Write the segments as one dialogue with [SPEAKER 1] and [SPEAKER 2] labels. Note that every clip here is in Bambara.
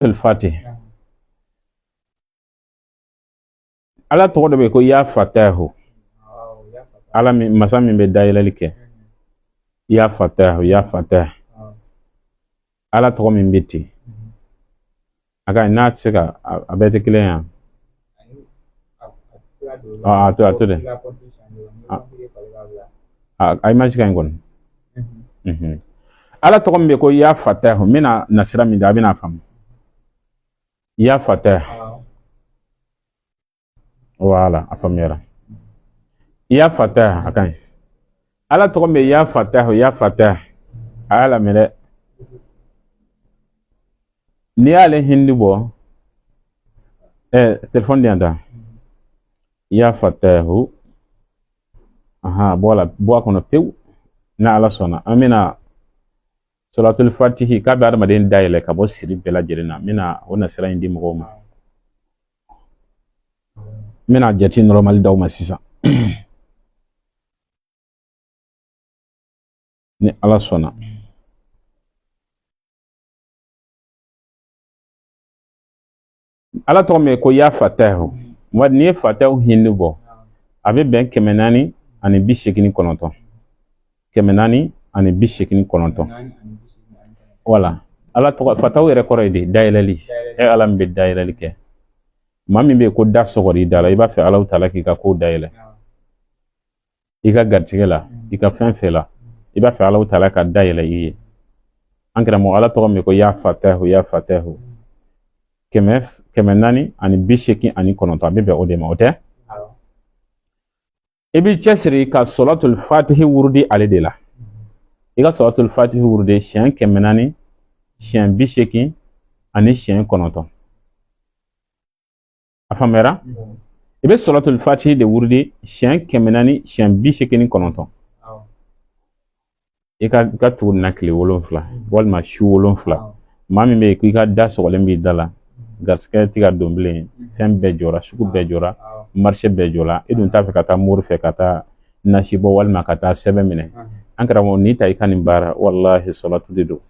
[SPEAKER 1] Fatih, Ala tɔgɔ dɔ bɛ yen ko ya fatahu, Ala min, masa min bɛ dayɛlɛli kɛ. Ya fatahu, ya fatahu, Ala tɔgɔ min bɛ ten, a ka n'a tɛ se ka a bɛɛ tɛ kelen yan. A to, a to dɛ, a image ka ɲi kɔni. Ala tɔgɔ min bɛ ko ya fatahu, n bɛna nasira min di, a bɛna faamu. Ya fatahu, voilà, a faamuyara. Ya fatahu, a ka ɲi. Ala tɔgɔ min bɛ ya fatahu, ya fatahu, a y'a lamɛn dɛ. N'i y'ale hindi bɔ, telefɔni di yan ta. Ya fatahu, aha, bɔ a la, bɔ a kɔnɔ pewu. Ni Ala sɔnna, an bɛna sɔlatul fatihi k'a bɛ adamaden dayɛlɛ ka bɔ siri bɛɛ lajɛlen na. N bɛna o nasira in di mɔgɔw ma. N bɛna jate normal d'aw ma sisan, ni Ala sɔnna. Ala tɔgɔ min ko ya fatahu, n'i ye fatahu hindi bɔ, a bɛ bɛn 489, 489. Wala Ala tɔgɔ fatahu yɛrɛ kɔrɔ ye di? Dayɛlɛli. E Ala min bɛ dayɛlɛli kɛ, maa min bɛ yen ko da sɔgɔr'i da la, i b'a fɛ Alahu taala k'i ka ko dayɛlɛ, i ka garijɛgɛ la, i ka fɛn fɛn la, i b'a fɛ Alahu taala ka dayɛlɛ i ye. An karamɔgɔ, Ala tɔgɔ min ko ya fatahu, ya fatahu, 489, a bɛ bɛn o de ma, o tɛ? I b'i cɛsiri ka sɔlatul fatihi wurudi ale de la. I ka sɔlatul fatihi wurudi siɲɛ 400, siɲɛ 80 ani siɲɛ 9. A faamuyara? I bɛ sɔlatul fatihi de wurudi siɲɛ 400, siɲɛ 89. I ka tugu nin na tile 7 walima su 7. Maa min bɛ yen k'i ka da sɔgɔlen b'i da la, garisɛgɛ tɛ ka don bilen, fɛn bɛɛ jɔra, sugu bɛɛ jɔra, marché bɛɛ jɔra, e dun t'a fɛ ka taa mori fɛ ka taa nasi bɔ walima ka taa sɛbɛn minɛ. An karamɔgɔ, n'i ta i ka nin baara, walahi, sɔlatu de don,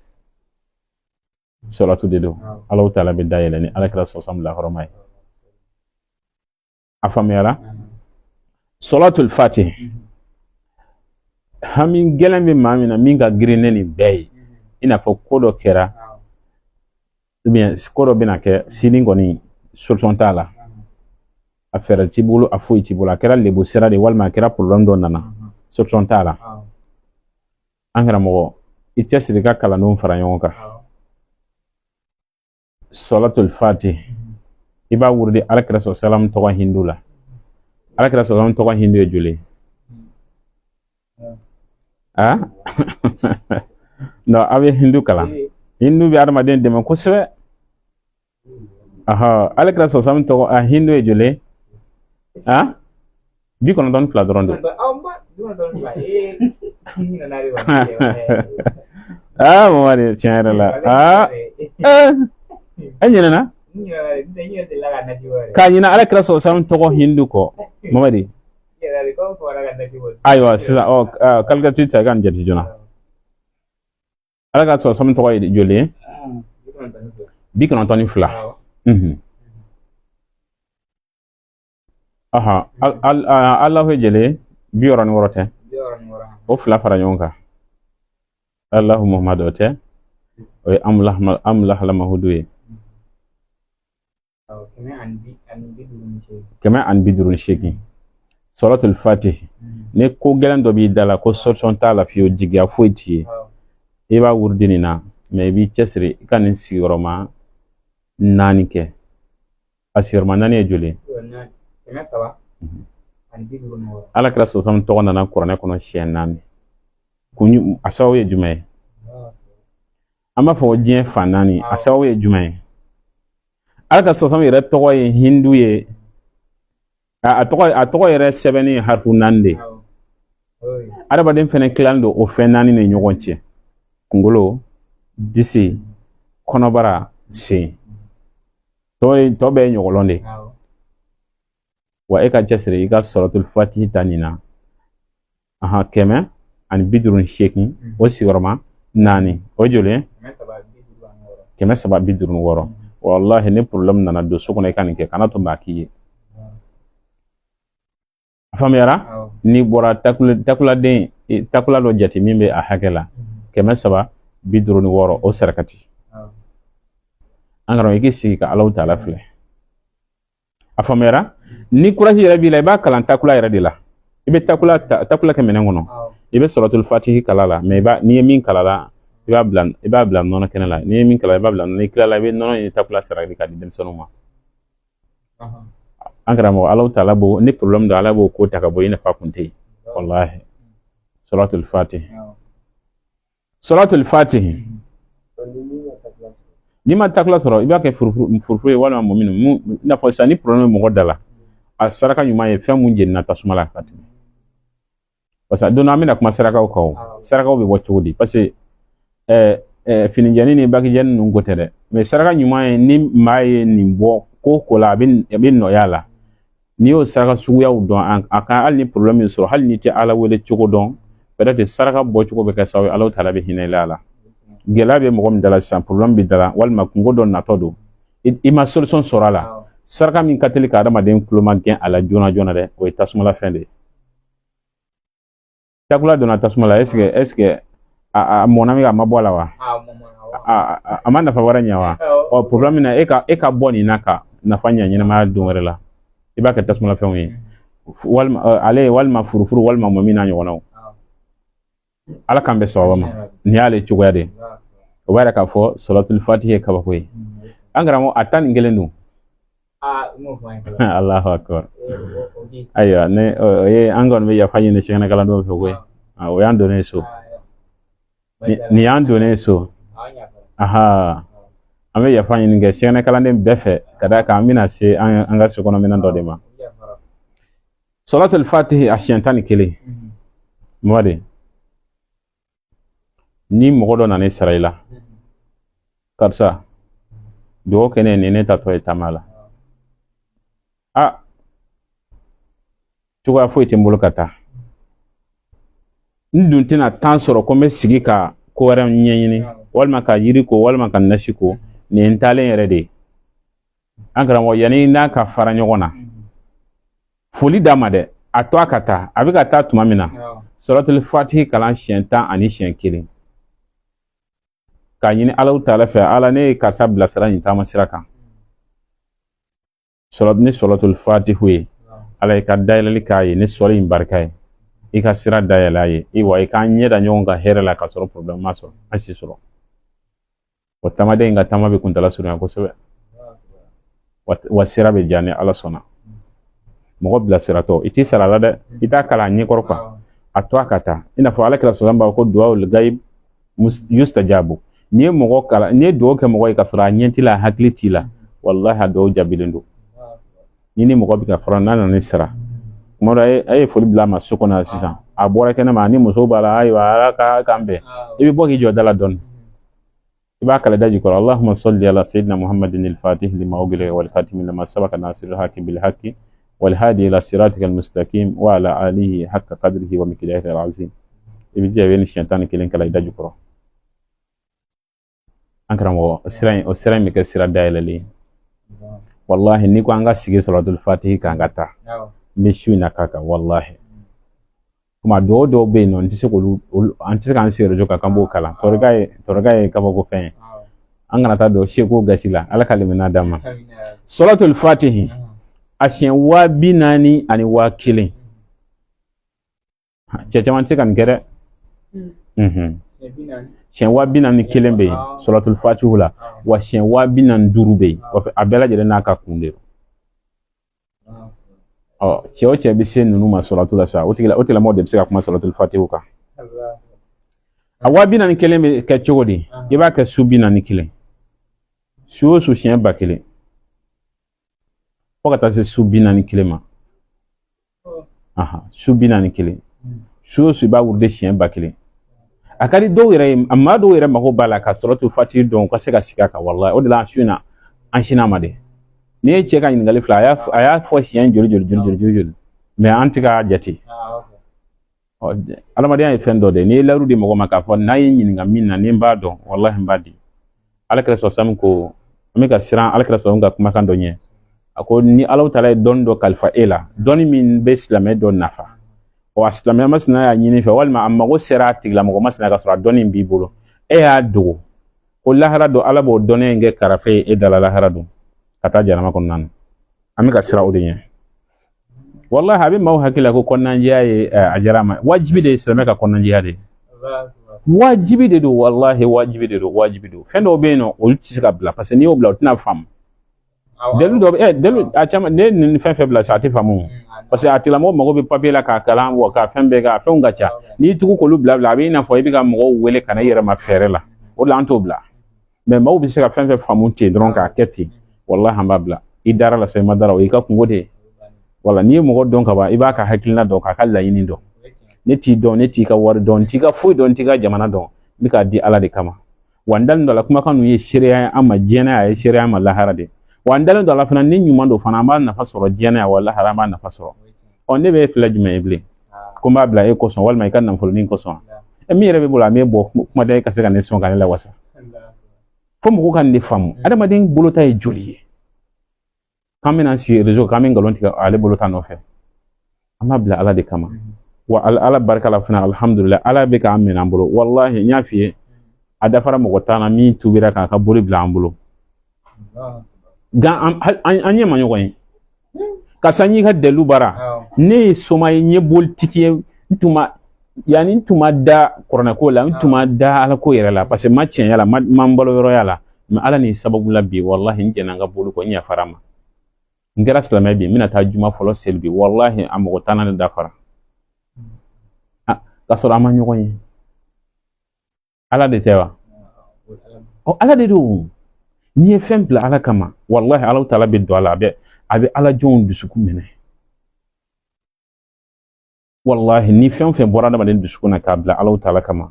[SPEAKER 1] sɔlatu de don. Alahu taala bɛ dayɛlɛ ni Ala kira sɔsam lahɔrɔma ye. A faamuyara? Sɔlatul fatih, hami gɛlɛn bɛ maa min na min ka girin ne nin bɛɛ ye, i n'a fɔ ko dɔ kɛra ou bien ko dɔ bɛna kɛ sini kɔni, solution t'a la, a fɛɛrɛ t'i bolo, a foyi t'i bolo, a kɛra lebu sira de walima a kɛra problème dɔ nana, solution t'a la. An karamɔgɔ, i cɛsiri i ka kalandenw fara ɲɔgɔn kan. Sɔlatul fatih, i b'a wurudi Ala kira sɔrɔ salam tɔgɔ hindu la. Ala kira sɔrɔ tɔgɔ hindu ye joli ye? Ah non, aw bɛ hindu kalan, hindu bɛ adamaden dɛmɛ kosɛbɛ. Aha, Ala kira sɔrɔ salam tɔgɔ a hindu ye joli ye? Ah, 92 dɔrɔn don. Ah, Mamadi, tiɲɛ yɛrɛ la, ah, e ɲinɛna k'a ɲinɛ Ala kira sɔrɔ salam tɔgɔ hindu kɔ, Mamadi. Ayiwa, sisan ɔ calculatrice ta, i ka nin jate joona. Ala ka sɔrɔ salam tɔgɔ ye joli ye? 92. Aha, Alahu ye joli ye? 66 tɛ? O fila fara ɲɔgɔn kan, Alahu Muhammadu, o tɛ? O ye amulahalamahudu ye. 158. Sɔlatul fatih, ni ko gɛlɛn dɔ b'i da la ko solution t'a la fiyewu, jigiya foyi t'i ye, i b'a wurudi nin na, mais i b'i cɛsiri i ka nin sigiyɔrɔma 4 kɛ. A sigiyɔrɔma 4 ye joli ye? Ala kira sɔsɔm tɔgɔ nana kuranɛ kɔnɔ siɲɛ 4. Kun, a sababu ye jumɛn ye? An b'a fɔ ko diɲɛ fan 4, a sababu ye jumɛn ye? Ala ka sɔsɔm yɛrɛ tɔgɔ ye hindu ye. A tɔgɔ yɛrɛ sɛbɛnni ye harifu 4 de ye. Adamaden fɛnɛ tilalen don o fɛn 4 ni ɲɔgɔn cɛ: kunkolo, disi, kɔnɔbara, sen. Tɔ bɛɛ ye ɲɔgɔlɔn de ye. Wa e ka cɛsiri i ka sɔlatul fatihi ta nin na. Ahan, 158, o sigiyɔrɔma 4, o joli ye? 356. Walahi, ni problème nana don so kɔnɔ, i ka nin kɛ, kana to maa k'i ye. A faamuyara? N'i bɔra takuladen, takula dɔ jate min bɛ a hakɛ la, 356, o sarakati. An karamɔgɔ, i k'i sigi ka Alahu taala filɛ. A faamuyara? Ni courage yɛrɛ b'i la, i b'a kalan takula yɛrɛ de la. I bɛ takula ta, takula kɛ minɛn kɔnɔ, i bɛ sɔlatul fatihi kala la. Mais i b'a, n'i ye min kala la, i b'a bila nɔnɔ kɛnɛ la. N'i ye min kala, i b'a bila nɔnɔ. N'i tilala, i bɛ nɔnɔ in takula saraka k'a di denmisɛnninw ma. An karamɔgɔ, Alahu taala b'o ni problème don, Ala b'o ko ta ka bɔ i nafa kun tɛ yen. Walahi, sɔlatul fatihi, sɔlatul fatihi. N'i ma takula sɔrɔ, i b'a kɛ furufuru furufuru ye walima mɔminu mun. I n'a fɔ sisan, ni problème bɛ mɔgɔ da la, a saraka ɲuman ye fɛn mun jenina tasuma la ka tɛmɛ. Parce que don dɔ an bɛna kuma sarakaw kan. O sarakaw bɛ bɔ cogo di? Parce que finijɛni ni bakijɛni ninnu ko tɛ dɛ. Mais saraka ɲuman ye, ni maa ye nin bɔ ko ko la, a bɛ nɔya la. N'i y'o saraka suguyaw dɔn, a kan hali ni problème sɔrɔ, hali n'i tɛ Ala wele cogo dɔn, peut-être saraka bɔcogo bɛ kɛ sababu ye, Ala taala bɛ hinɛ i la. Gɛlɛya bɛ mɔgɔ min da la sisan, problème bɛ da la, walima kungo dɔ natɔ don, i ma solution sɔrɔ a la, saraka min ka teli ka adamaden tuloma gɛn a la joona joona dɛ, o ye tasumala fɛn de ye. Takula donna tasuma la, est ce que a mɔnna min, a ma bɔ a la wa? A ma nafa wɛrɛ ɲɛ wa? Ɔ, problème na, e ka bɔ nin na ka nafa ɲɛ ɲɛnamaya don wɛrɛ la, i b'a kɛ tasumala fɛnw ye, walima ale, walima furufuru, walima mɔmi n'a ɲɔgɔnnaw. Ala k'an bɛ sababa ma. Nin y'ale cogoya de ye. O b'a yira k'a fɔ sɔlatul fatihi ye kabako ye. An karamɔgɔ, a 11 don. Allahu akbar. Ayiwa, ne o ye, an kɔni bɛ yafa ɲini sɛgɛnɛ kalandenw fɛ koyi. O y'an donnen so, nin y'an donnen so. Aha, an bɛ yafa ɲini kɛ sɛgɛnɛ kalanden bɛɛ fɛ, ka d'a kan an bɛna se an ka sokɔnɔ dɔ de ma. Sɔlatul fatihi a siɲɛ 11. Mamadi, ni mɔgɔ dɔ nana i sara i la, karisa, dugawu kɛ ne ye, nin ne tatɔ ye taama la, a cogoya foyi tɛ n bolo ka taa, n dun tɛna temps sɔrɔ ko n bɛ sigi ka ko wɛrɛ ɲɛɲini, walima ka yiri ko, walima ka nasi ko, nin ye n taalen yɛrɛ de ye. An karamɔgɔ, yanni n'a ka fara ɲɔgɔn na, foli d'a ma dɛ, a to a ka taa. A bɛ ka taa tuma min na, sɔlatul fatihi kalan siɲɛ 11 k'a ɲini Alahu taala fɛ: Ala, ne ye karisa bilasira nin taama sira kan ni sɔlatul fatihu ye, Ala i ka dayɛlɛli k'a ye ni sɔli in barika ye, i ka sira dayɛlɛ a ye, wa i k'an ɲɛ da ɲɔgɔn kan hɛrɛ la, ka sɔrɔ problème ma sɔrɔ an si sɔrɔ. O taamaden in ka taama bɛ kuntala surunya kosɛbɛ, wa sira bɛ diya ni Ala sɔnna. Mɔgɔ bilasiratɔ, i t'i sara la dɛ, i t'a kalan a ɲɛkɔrɔ quoi. A to a ka taa. I n'a fɔ Ala kira sɔrɔ b'a fɔ ko duwawu gayib yustajabu. N'i ye mɔgɔ kalan, n'i ye duwawu kɛ mɔgɔ ye ka sɔrɔ a ɲɛ t'i la, a hakili t'i la, walahi, a duwawu jaabilen don. Ni mɔgɔ bɛ ka fara n'a nana ni sara kuma dɔ, a ye foli bila a ma so kɔnɔ sisan, a bɔra kɛnɛ ma, ani musow b'a la, ayiwa, Ala ka k'an bɛn. I bɛ bɔ k'i jɔ da la dɔɔni, i b'a kala daji kɔrɔ: Allahumma salli ala sayyidina Muhammadin al-fatih lima ughliqa wal khatimi lima sabaqa nasiril haqqi bil haqqi wal hadi ila siratika al-mustaqim wa ala alihi haqqa qadrihi wa miqdarihi al-azim. I bɛ jija, i bɛ nin siɲɛ 11 kala i daji kɔrɔ. An karamɔgɔ, sira in, o sira in bɛ kɛ sira dayɛlɛlen ye. Wallahi, n'i ko an ka sigi sɔlatul fatihi kan ka taa, n bɛ su in na k'a kan. Wallahi, kuma dɔw dɔw bɛ yen nɔ, n tɛ se k'olu, an tɛ se k'an sigi radio kan k'an b'o kalan. Tɔrɔka ye kabako fɛn ye. An kana taa don seko gasi la. Ala ka limaniya d'an ma. Sɔlatul fatihi a siɲɛ 40000. Cɛ caman tɛ se ka nin kɛ dɛ. Siɲɛ 40000 bɛ yen sɔlatul fatihu la, wa siɲɛ 45000 bɛ yen. A bɛɛ lajɛlen n'a ka kun de don. Ɔ, cɛ o cɛ bɛ se ninnu ma sɔlatu la sa, o tigilamɔgɔ de bɛ se ka kuma sɔlatul fatihu kan. A 40000 bɛ kɛ cogo di? I b'a kɛ su 41, su o su siɲɛ 1000, fo ka taa se su 41 ma. Su 41, su o su i b'a wurudi siɲɛ 1000. A ka di dɔw yɛrɛ ye, maa dɔw yɛrɛ mago b'a la ka sɔlatul fatihi dɔn, u ka se ka sigi a kan. Walahi, o de la su in na an sin'a ma de. N'i ye cɛ ka ɲininkali filɛ, a y'a fɔ siɲɛ joli joli joli joli joli joli, mais an tɛ k'a jate. Ɔ, adamadenya ye fɛn dɔ de ye. N'i ye layiru di mɔgɔ ma k'a fɔ n'a ye ɲininka min na, ni n b'a dɔn, walahi, n b'a di. Ala kɛra sɔsɔ ko An bɛ ka siran Alakira sɔrɔ ka kumakan dɔ ɲɛ. A ko ni Alahu taala ye dɔnni dɔ kalifa e la, dɔnni min bɛ silamɛ dɔ nafa, wa silamɛ masina y'a ɲini fɛ, walima a mago sera a tigilamɔgɔ masina ka sɔrɔ a dɔnni b'i bolo, e y'a dogo, ko lahara don Ala b'o dɔnniya in kɛ karafe ye e da la lahara don ka taa jahanama kɔnɔna na. An bɛ ka siran o de ɲɛ. Walahi, a bɛ maaw hakili la ko kɔnɔnajɛya ye a diyara a ma. Wajibi de ye silamɛ ka kɔnɔnajɛya de ye, wajibi de don. Walahi, wajibi de don, wajibi don. Fɛn dɔw bɛ yen nɔ, olu tɛ se ka bila, parce que n'i y'o bila, o tɛna faamu. Dalilu dɔ bɛ dalilu a caman ne nin fɛn fɛn bila sa, a tɛ faamu, parce que a tigilamɔgɔ mago bɛ papiye la k'a kalan wa k'a fɛn bɛɛ kɛ, a fɛnw ka ca. N'i tugu k'olu bila bila, a bɛ i n'a fɔ i bɛ ka mɔgɔw wele ka na i yɛrɛ ma fɛɛrɛ la. O de la an t'o bila. Mais maaw bɛ se ka fɛn fɛn faamu ten dɔrɔn k'a kɛ ten, walahi, an b'a bila. I dara la sa, i ma dara, o y'i ka kungo de ye. Wala n'i ye mɔgɔ dɔn ka ban, i b'a ka hakilina dɔn, k'a ka laɲini dɔn. Ne t'i dɔn, ne t'i ka wari dɔn, n t'i ka foyi dɔn, n t'i ka jamana dɔn. N bɛ k'a di Ala de kama. Wa n dalen don a la, kumakan ninnu ye seereya ye an ma diɲɛ na, a ye seereya an ma lahara de. Wa n dalen don a la fana, ni ɲuman don fana, an b'a nafa sɔrɔ diɲɛ na yan, wa lahara an b'a nafa sɔrɔ. Ɔ, ne bɛ filɛ jumɛn ye bilen ko n b'a bila e kosɔn walima i ka nafolonin kosɔn? E min yɛrɛ bɛ bolo, a m'e bɔ kuma tɛ e ka se ka ne sɔn ka ne lawasa. Fo mɔgɔw ka nin de faamu. Adamaden bolota ye joli ye k'an bɛna sigi réseau k'an bɛ nkalon tigɛ ale bolota nɔfɛ? An b'a bila Ala de kama. Wa Ala barika la fana, alhamdulillah, Ala bɛ k'an minɛ an bolo. Walahi, n y'a f'i ye, a dafara mɔgɔ tan na min tubira k'a ka boli bila an bolo. Nka an ɲɛ ma ɲɔgɔn ye ka san y'i ka dalilu bara. Ne ye soma ye, n ye bolitigi ye. N tun ma yanni, n tun ma da kuranɛko la, n tun ma da Ala ko yɛrɛ la, parce que n ma tiɲɛ la, n ma n balo yɔrɔya la. Mais Ala ni sababu la bi, walahi, n jɛnna n ka boli kɔ, n yafara ma, n kɛra silamɛ bi, n bɛna taa juma fɔlɔ seli bi. Walahi, a mɔgɔ tan na ne dafara k'a sɔrɔ an ma ɲɔgɔn ye. Ala de tɛ wa? Ɔ, Ala de don. N'i ye fɛn bila Ala kama, walahi, Ala taala bɛ don a la, a bɛ Ala jɔnw dusukun minɛ. Walahi, ni fɛn o fɛn bɔra adamaden dusukun na k'a bila Ala taala kama,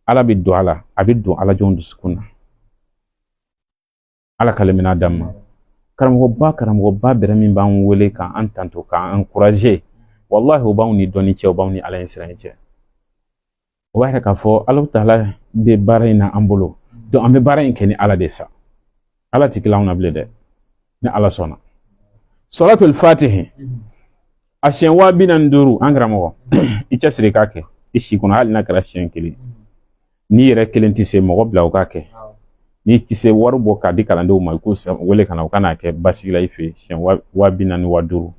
[SPEAKER 1] Ala bɛ don a la, a bɛ don Ala jɔnw dusukun na. Ala ka lemina d'an ma. Karamɔgɔba, karamɔgɔba bɛrɛ min b'an wele k'an tanto, k'an encourager, walahi, o b'anw ni dɔnni cɛ, o b'anw ni Ala ɲɛ siran cɛ. O b'a yira k'a fɔ Ala taala bɛ baara in na an bolo. Donc an bɛ baara in kɛ ni Ala de sa. Ala tɛ tila anw na bilen dɛ, ni Ala sɔnna. Sɔlatul fatihi a siɲɛ 450, an karamɔgɔ, i cɛsiri i k'a kɛ i si kɔnɔ, hali n'a kɛra siɲɛ kelen. N'i yɛrɛ kelen tɛ se, mɔgɔ bila o k'a kɛ. N'i tɛ se, wari bɔ k'a di kalandenw ma, i k'u wele ka na, u ka n'a kɛ basigi la i fɛ yen. Siɲɛ 450,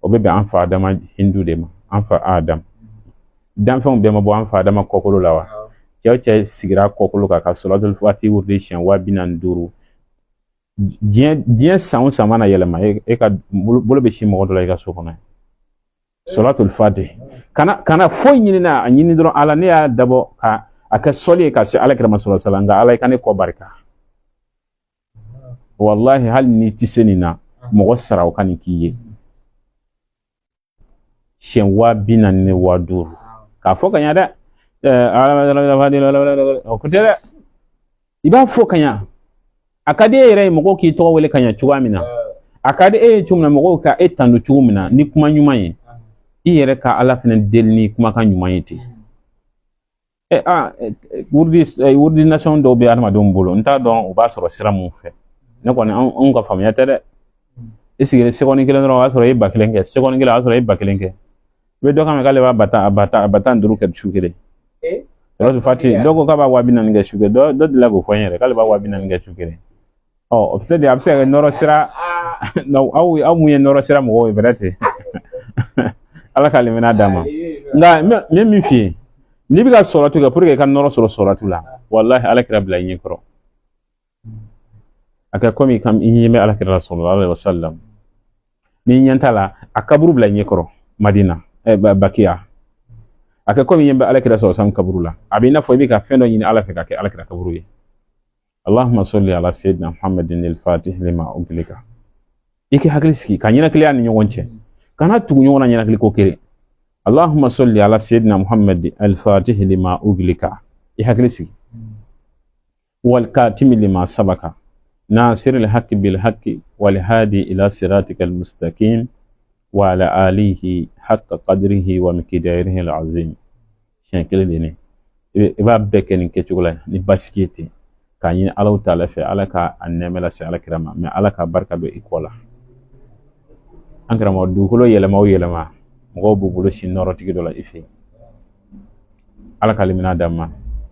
[SPEAKER 1] o bɛ bɛn an fa Adama hindu de ma. An fa Adam, danfɛnw bɛɛ ma bɔ an fa Adama kɔkolo la wa? Cɛ o cɛ sigira kɔkolo kan ka sɔlatul fatihi wurudi siɲɛ 450, diɲɛ san o san mana yɛlɛma, e ka bolo bɛ si mɔgɔ dɔ la i ka so kɔnɔ. Sɔlatul fatihi, kana foyi ɲini na, a ɲini dɔrɔn Ala. Ne y'a dabɔ ka a kɛ sɔli ye ka se Ala kira ma sɔrɔ sala, nka Ala i ka ne kɔ barika. Walahi, hali n'i tɛ se nin na, mɔgɔ sara o ka nin k'i ye siɲɛ 450, k'a fɔ ka ɲa dɛ. O ko tɛ dɛ, i b'a fɔ ka ɲa. A ka di e yɛrɛ ye mɔgɔw k'i tɔgɔ wele ka ɲa cogoya min na, a ka di e ye cogo min na, mɔgɔw ka e tanu cogo min na ni kuma ɲuman ye, i yɛrɛ ka Ala fɛnɛ deli ni kumakan ɲuman ye ten. Ɛ a wurudi, wurudi nation dɔw bɛ adamadenw bolo, n t'a dɔn u b'a sɔrɔ sira mun fɛ. Ne kɔni, anw ka faamuya tɛ dɛ. I sigilen seconde kelen dɔrɔn, o y'a sɔrɔ i ye 1000 kɛ. Seconde kelen, o y'a sɔrɔ i ye 1000 kɛ. I bɛ dɔ kan mɛn k'ale b'a ba tan, a ba tan, a 15 kɛ su kelen. Sɔlatul fatihi, dɔw ko k'a b'a 40000 kɛ su kelen. Dɔ delila k'o fɔ n yɛrɛ k'ale b'a 40000 kɛ su kelen. Ɔ, peut-être a bɛ se ka kɛ nɔrɔ sira. Aw mun ye nɔrɔ sira mɔgɔw ye, peut-être Ala ka limaniya d'an ma. Nka n bɛ min f'i ye, n'i bɛ ka sɔrɔtu kɛ pour que i ka nɔrɔ sɔrɔ sɔrɔtu la, walahi, Ala kira bila i ɲɛ kɔrɔ, a kɛ komi i ɲɛ bɛ Ala kira la sallallahu alaihi wasallam. N'i ɲɛ t'a la, a kaburu bila i ɲɛ kɔrɔ Madina, Bakiya. A kɛ komi i ɲɛ bɛ Ala kira sɔrɔ san kaburu la. A bɛ i n'a fɔ i bɛ ka fɛn dɔ ɲini Ala fɛ ka kɛ Ala kira kaburu ye. Allahumma salli ala sayyidina Muhammadin al-fatih lima uglika. I k'i hakili sigi ka ɲɛnakiliya ni ɲɔgɔn cɛ, kana tugu ɲɔgɔn na ɲɛnakili ko kelen. Allahumma salli ala sayyidina Muhammad al-fatih lima uglika, i hakili sigi. Wal katimi lima sabaka nasir al-haqqi bil haqqi wal hadi ila siratika al-mustaqim wa ala alihi haqqa qadrihi wa miqdarihi al-azim. Siɲɛ kelen de ne i b'a bɛɛ kɛ nin kɛcogo la ni basigi ye ten. K'a ɲini Alahu taala fɛ, Ala ka a nɛɛmɛ lase ala kira ma, mais Ala ka barika don i kɔ la. An karamɔgɔ, dugukolo yɛlɛma o yɛlɛma, mɔgɔw b'u bolo sin nɔrɔtigi dɔ la i fɛ yen. Ala ka limaniya d'an ma.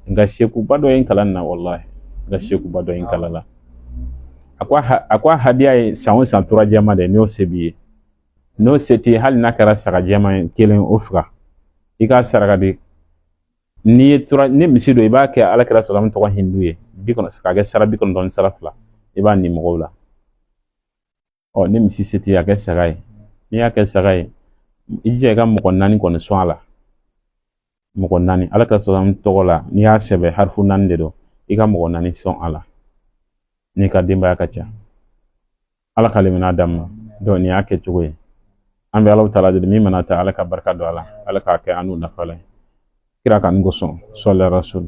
[SPEAKER 1] Nka sekuba dɔ ye n kalan na, walahi, n ka sekuba dɔ ye n kalan la. A ko a hadiya ye san o san tura jɛma de, n'o se b'i ye. N'o se t'i ye, hali n'a kɛra saga jɛma ye kelen, o faga, i k'a saraka di. N'i ye tura ni misi don, i b'a kɛ ala kira sɔrɔ tɔgɔ hindu ye bi kɔnɔ, k'a kɛ sara 92 sara, i b'a ni mɔgɔw la. Ɔ, ni misi se t'i ye, a kɛ saga ye. N'i y'a kɛ saga ye, i jija i ka mɔgɔ naani kɔni sɔn a la, mɔgɔ naani, ala kira sɔrɔ tɔgɔ la. N'i y'a sɛbɛn, harifu naani de don, i ka mɔgɔ naani sɔn a la n'i ka denbaya ka ca. Ala ka limaniya d'an ma. Donc nin y'a kɛcogo ye. An bɛ Ala taala deli, min mana ta, Ala ka barika don a la, Ala k'a kɛ an n'u nafa la ye, kira kanu kosɔn, sɔli rasul.